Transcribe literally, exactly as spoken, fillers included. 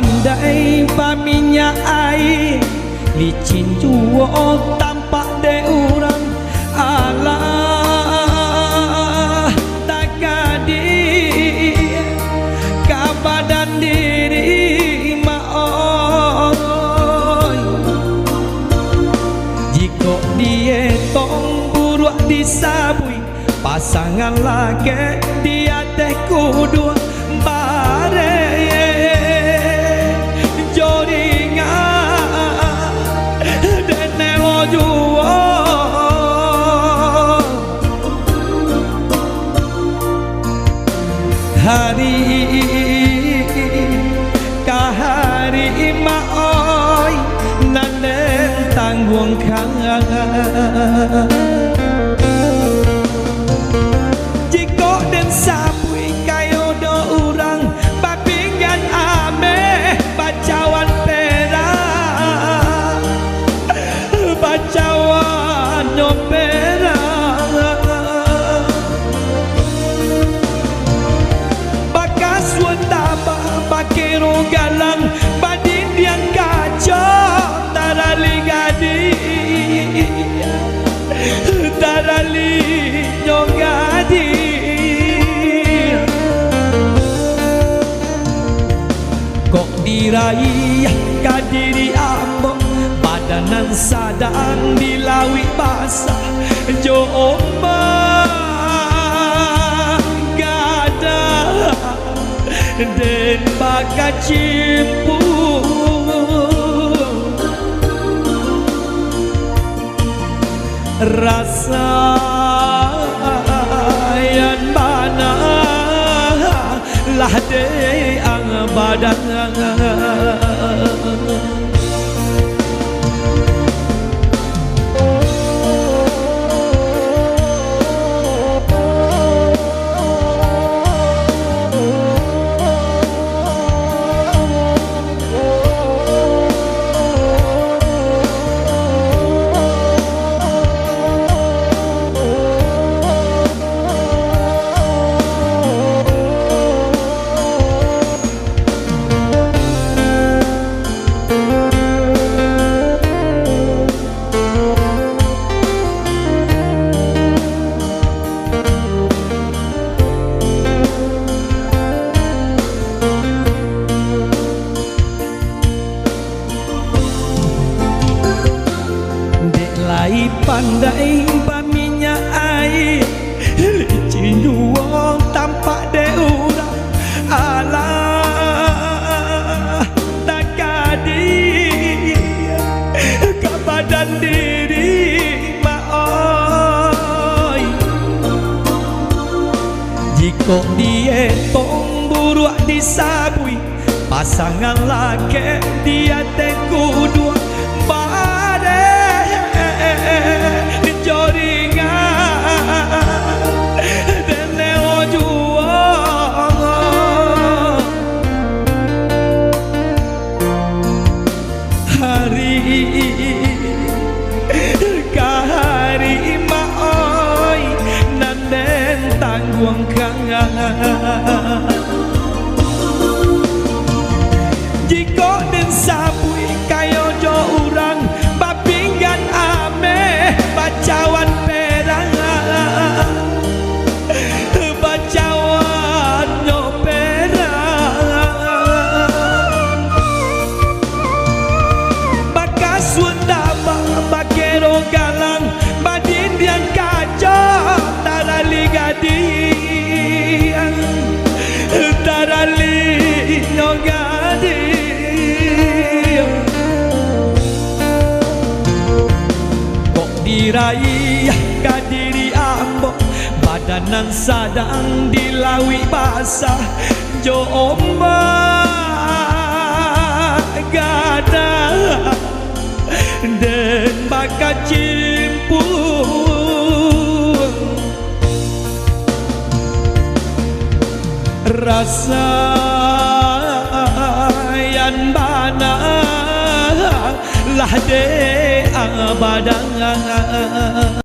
Pandai baminyak aia, licin juo tampak dek urang. Alah, takadi ka badan diri, Mak oi. Jikok dietong buruak disabuik, pasangan laki di ateh kuduang, bareh jo ringan, dek nelo juo. Hari ka hari, Mak oi, nan den tangguangkan. Jikok den sabuik kayo do urang, bapinggan ameh, bacawan perak, bacawan nyo perak. Bakasuik tabak, bakiro galang, badindiang kaco, tarali gadih, tarali nyo gadih. Kok diraiah ka diri ambo, badan nan sadang dilawik basah jo ombak gadang den bakacimpuang. Rasakan bana lah dek ang badan. Dek lai pandai baminyak aia, licin juo tampak dek urang. Alah, takadi ka badan diri, Mak oi. Jikok dietong buruak disabuik, pasangan laki di ateh kuduang, bareh jo ringan, dek nelo juo. Hari ka hari, Mak oi, nan den tangguangkan. Jikok den sabuik kayo jo urang, bapinggan ameh, bacawan perak, bacawan nyo perak. Bakasuik tabak, bakiro galang, badindiang kaco, tarali gadih, tarali nyo gadih. Kok diraiah ka diri ambo, badan nan sadang dilawik basah jo ombak gadang, den bakacimpuang. Rasakan bana lah dek ang badan.